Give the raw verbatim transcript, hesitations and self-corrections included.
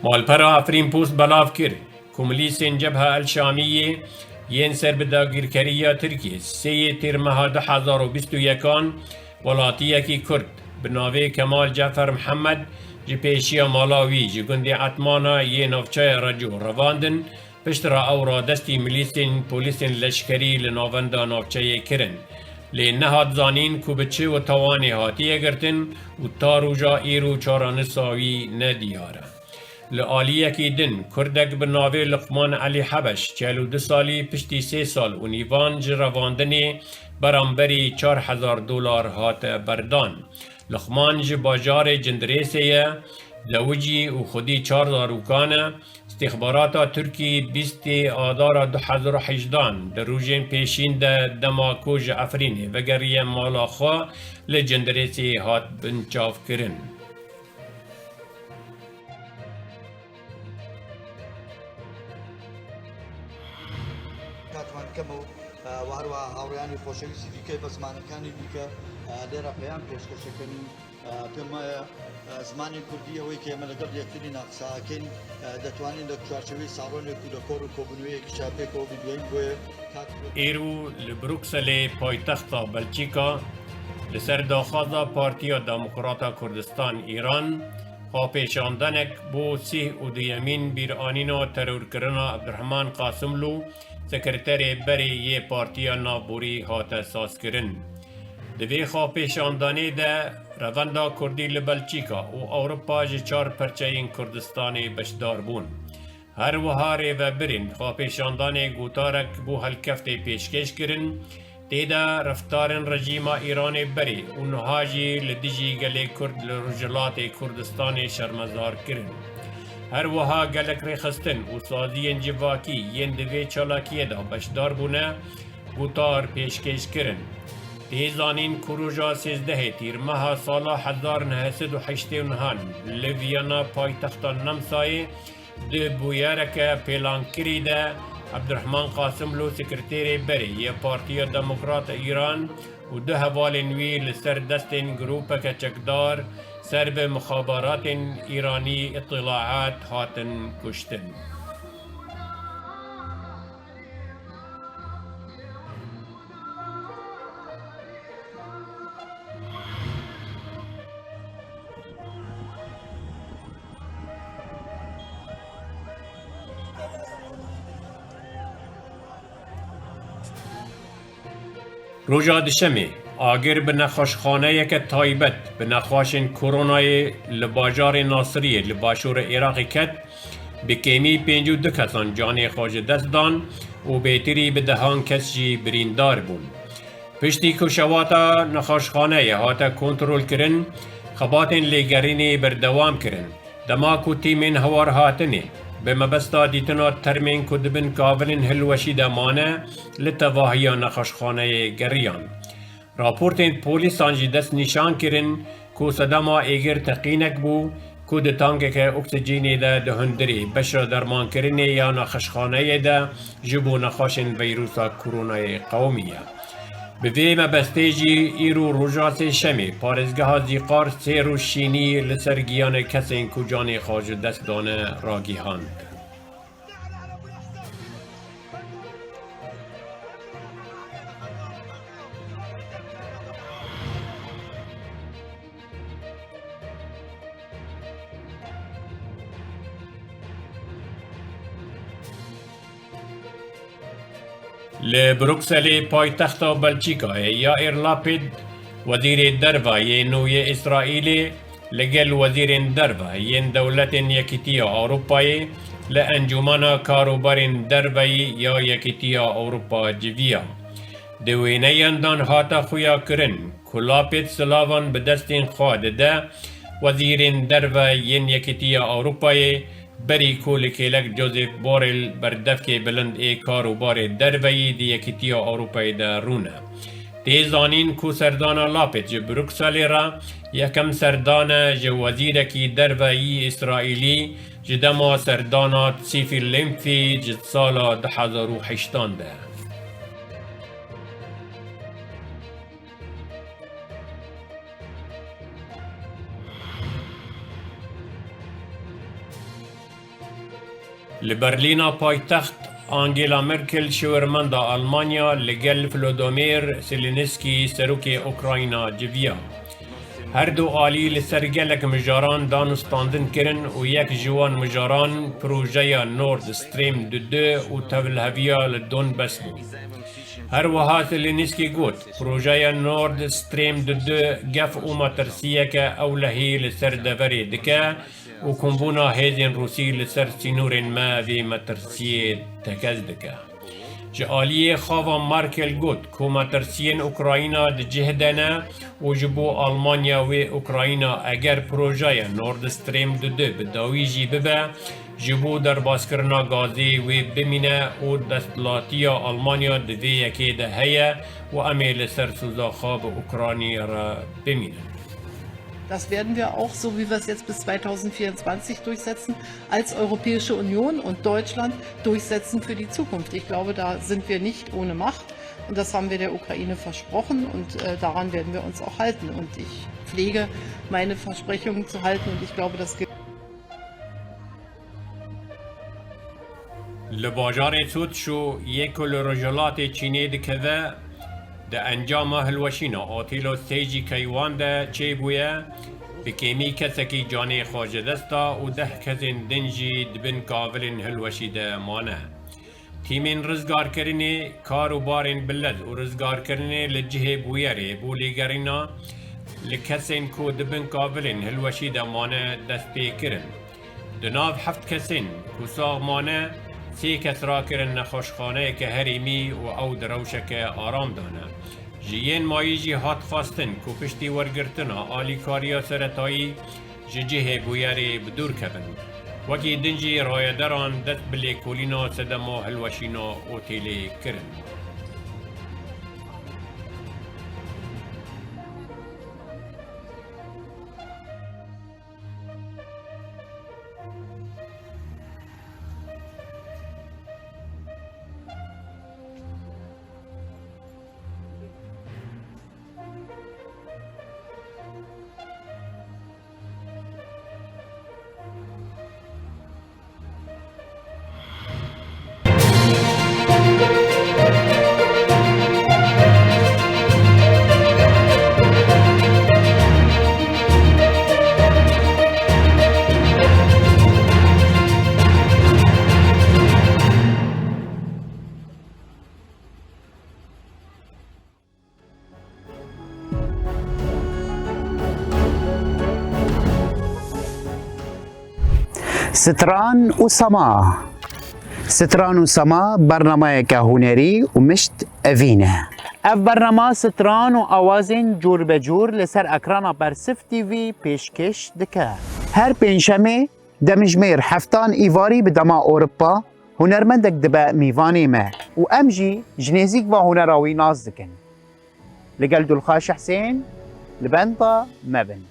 Malpera Efrîn Post belav kir ku milîsên Cebha El Şamiyê yên ser bi dagîrkeriya Tirkiyê sêyê Tîrmeha du hezar û bîst û yekan welatiyekî Kurd bi navê Kemal Cafer Mihemed ji pêşiya mala wî ji gundê Etmana yê navçeya Reco revandin, piştre ew radestî milîsên polîsên leşkerî li navenda navçeyê kirin. Lê nehat zanîn ku bi çi û tawanê hatiye girtin û ta roja îro çaranisa wî nediyar e. Li aliyekî din, Kurdek bi navê Luqman Elî Hebeş, çel û du salî, piştî sê sal û nîvan ji revandinê beramberî çar hezar dolar hate berdan. Luqman ji bajarê Cindirêsê ye, zewicî û xwedî çar zarokan e. Îstîxbarata Tirkî bîstê Adara du hezar û hejdehan di rojên pêşîn de dema ku ji Efrînê vegeriye mala xwe li Cindirêsê hat binçavkirin. کاتمان کەمە و، ئە، و هەروەها هاوڕێیانی خۆشەویستی دیکەی بە زمانەکانی دیکە، ئە، لێرە پەیام پێشکەشەکەن و، ئە، پێم وایە، ئە، زمانی کوردی ئەوەی کە ئێمە لەگەڵ یەکتری ناقساکەین، ئە، دەتوانین لە چوارچێوەی ساڵۆنێک و لە کۆڕ و کۆبوونەوەیەکی چاپێکەوە بدوێین. بۆیە کات Îro li Brukselê paytexta Belçîka li ser daxwaza Partiya Demokrata Kurdistan Îran xwepêşandanek bo sîh û duyemîn bîranîna terorkirina Abdurrahman Qasimlu, sekreterê berê yê Partiya Navborî hate sazkirin. Di vê xwepêşandanê de revenda Kurdî li Belçîka û Ewropa ji çar perçeyên Kurdistanê beşdar bûn. Her wiha rêvebirên xwepêşandanê gotarek bo helkeftê pêşkêş kirin, tê de reftarên rejîma Îranê berê û niha jî li dijî gelê Kurd li Rojhilatê Kurdistanê şermezar kirin. Her wiha gelek rêxistin û saziyên civakî yên di vê çalakiyê de beşdar bûne, gotar pêşkêş kirin. Tê zanîn ku roja sêzdehê Tîrmeha sala hezar neh sed û heştê û nehan li Viyana paytexta Nemsayê di bûyereke pêlankirî de Abdurrahman Qasimlu, sekreterê berê yê Partiya Demokrat a Îran û du hevalên wî li ser destên grûpeke çekdar ser bi mixabaratên Îranî îtilaat hatin kuştin. Roja Dişemê, agir bi nexweşxaneyeke taybet bi nexweşên koronayê li bajarê Nasiriyê li başûrê Iraqê ket, bi kêmî pêncî û du kesan canê xwe ji dest dan û bêtirî bi dehan kes jî birîndar bûn. Piştî ku şewata nexweşxaneyê hate kontrolkirin, xebatên lêgerînê berdewam kirin. Dema ku tîmên hewarhatinê bi mebesta dîtina termên ku di bin kavilên hilweşî de mane, li tevahiya nexweşxaneyê geriyan. Raportên polîsan jî destnîşan kirin ku sedema êgir teqînek bû ku di tankeke oksîjenê de di hundirê beşa dermankirinê ya nexweşxaneyê de ji bo nexweşên vîrusa koronayê qewimiye. Bi vê mebestê jî îro roja sêşemê parêzgeha Zîqar sê roj şînî li ser giyanê kesên ku canê xwe ji dest dane ragihand. Li Brukselê paytexta Belçîkayê, Yair Lapid, wezîrê derve yê nû yê Îsraîlê, li gel wezîrên derve yên dewletên Yekîtiya Ewropayê li Encûmena Karûbarên Derveyî ya Yekîtiya Ewropa civiya. Di wêneyan dan hate xuya kirin ku Lapid silavan bi destên xwe dide wezîrên derve yên Yekîtiya Ewropayê, berî ku li kêlek Josep Borrell berdevkê bilind ê kar û barê derveyî di Yekîtiya Ewropayê de rûne. Tê zanîn ku serdana Lapid ji Brukselê re yekem serdan e ji wezîrekî derve yî Îsraîlî ji dema serdana Tzîfî Lêmfî ji sala du hezar û heştan de. Li Berlîna paytext, Angela Merkel, şêwirmenda Almanya, li gel Volodymyr Zelensky, serokê Ukrayna, civiya. Her du alî li ser gelek mijaran danûstandin kirin û yek ji wan mijaran projeya Nord Stream du û tevliheviya li Donbas bû. Her wiha Zelensky got, projeya Nord Stream du gef û metirsiyeke ewlehî li ser deverê dike û kombûna hêzên Rûsî li ser sînorên me vê metirsiyê tekez dike. Ji aliyê xwe ve Merkel got ku metirsiyên Ukrayna di cih de ne û ji bo Almanya wê Ukrayna eger projeya Nord Stream du bi dawî jî bibe, ji bo derbaskirina gazê wê bimîne û desthilatiya Almanya di vê yekê de heye û em ê li ser soza xwe bi Ukraynê re bimînin. Das werden wir auch, so wie wir es jetzt bis zweitausendvierundzwanzig durchsetzen, als Europäische Union und Deutschland durchsetzen für die Zukunft. Ich glaube, da sind wir nicht ohne Macht. Und das haben wir der Ukraine versprochen und äh, daran werden wir uns auch halten. Und ich pflege, meine Versprechungen zu halten und ich glaube, das gilt. Li bajarê Sutşo yê ku li rojhilatê Çînê dikeve, di encama hilweşîna Otîlo Seycî Keywan de çêbûye, bi kêmî kesekî canê xwe ji dest da û deh kesên din jî di bin kavilên hilweşî de mane. Tîmên rizgarkirinê kar û barên bi lez û rizgarkirinê li cihê bûyerê bo lêgerîna li kesên ku di bin kavilên hilweşî de mane dest pê kirin. Di nav heft kesên ku sax mane, sê kes rakirin nexweşxaneyeke herêmî û ew di rewşeke aram de ne. Ji yên mayî jî hat xwestin ku piştî wergirtina alîkariya seretayî ji cihê bûyerê bi dûr kevin. Wekî din jî rayederan dest bi lêkolîna sedema hilweşîna otêlê kirin. Stran û Sema. Stran û Sema bernameyeke hunerî û mişt evî ne. Ev bernama stran û awazên cûr be cûr li ser ekrana Bersif T V pêşkêş dike. Her pêncşemê demjimêr heftan îvarî bi dema Ewropa hunermendek dibe mîvanê me û em jî ji nêzîk va hunera wî nas dikin. Li gel Dulxaş Hesên li benda me bin.